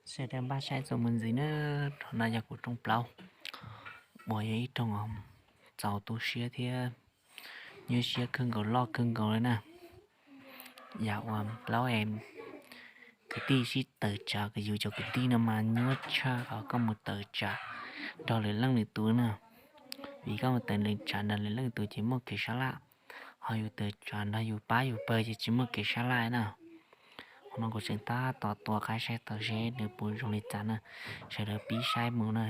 Sawv daws npaj saib txuas mus ntxiv na, no yog kuv rooj plaub uas yog ib rooj txaus tu siab thiab nyuaj siab kawg nkaus, loj kawg nkaus li na. Yam uas plaub es kwv tij sib tawm tsam, yus cov kwv tij no mas nyuaj tshaj os, koj mus tawm tsam nrog lwm leej lwm tus na. Vim koj mus tawm tsam nrog lwm leej tus ces muaj kev sab laj, ho yus tawm tsam nrog yus pab yus pawg ces tsis muaj kev sab laj na. Qhov no kuv tseem tab tom tua qaib saib tau seb nws puas zoo li cas na. Sawv daws pib saib mus na,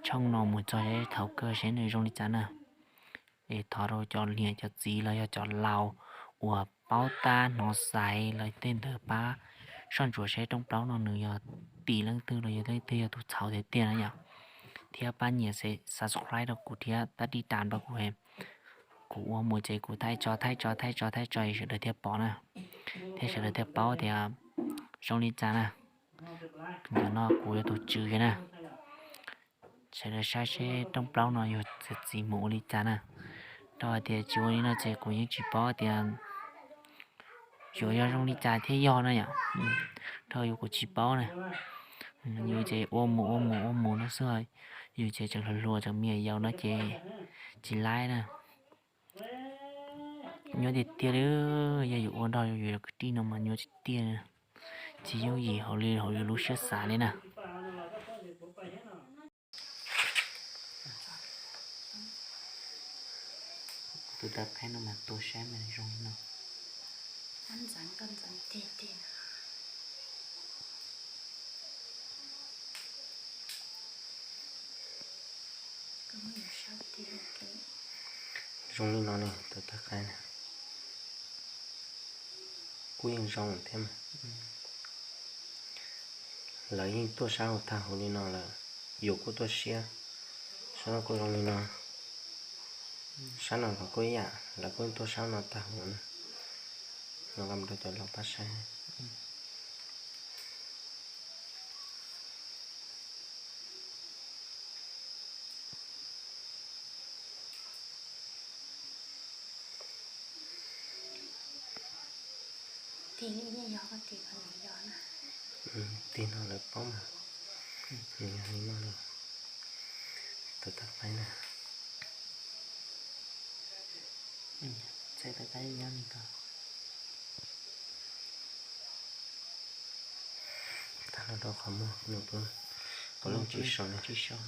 tshooj no mus txog thaum kawg seb nws zoo li cas na. Es thov rau cov niam cov txiv los yog cov laus uas paub tab hnov xaiv los tej ntawd pab soj ntsuam seb rooj plaub no nws yog tim leej twg los yog leej twg yog tus txhaum tiag tiag na yom. Thiab pab nias subscribe rau kuv thiab pab tiv tam rau kuv, kuv ua mus ces kuv thaij tso thaij tso thaij tso thaij tso es sawv daws thiaj pom na, thiab sawv daws thiaj paub tias zoo li cas na. Ntawm no kuv yog tus tswv na. Sawv daws saib seb rooj plaub no yuav txiav txim mus ua li cas na. Rau hais tias tsis ua li no ces kuv yeej tsis paub tias yuav yog zoo li cas thiab yog na yom. Rau yus kuv tsis paub na. Yus ces ua mus ua mus ua mus no xwb, yus ces tseem hluas hluas tseem me nyuam yaus no ces tsis laib na. Nyuaj tiag tiag li, yog yus ua nrog yus cov kwv tij no mas nyuaj tiag tiag, tsis yooj yim hauv li hauv yus lub siab xav li na. Tus taw qaib no mas tua saib mas zoo li no. Zoo li no ne, tus taw qaib na. Kuj yeej zoo thiab mas. Lawv yeej tuaj sab hauv tag huv li no lawm, yus kuj tuaj siab. Sab no kuj zoo li no, sab no los kuj ib yam, lawv kuj tuaj sab no tag huv na. Los nqa mus rau cov laus pab saib. Tig no lawv paub mas. Nws yog li no li. Tus taw qaib na. Txhais taw qaib nyob li ko. Tag no rau qhov muag nws puav leej tsis sau na, tsis sau.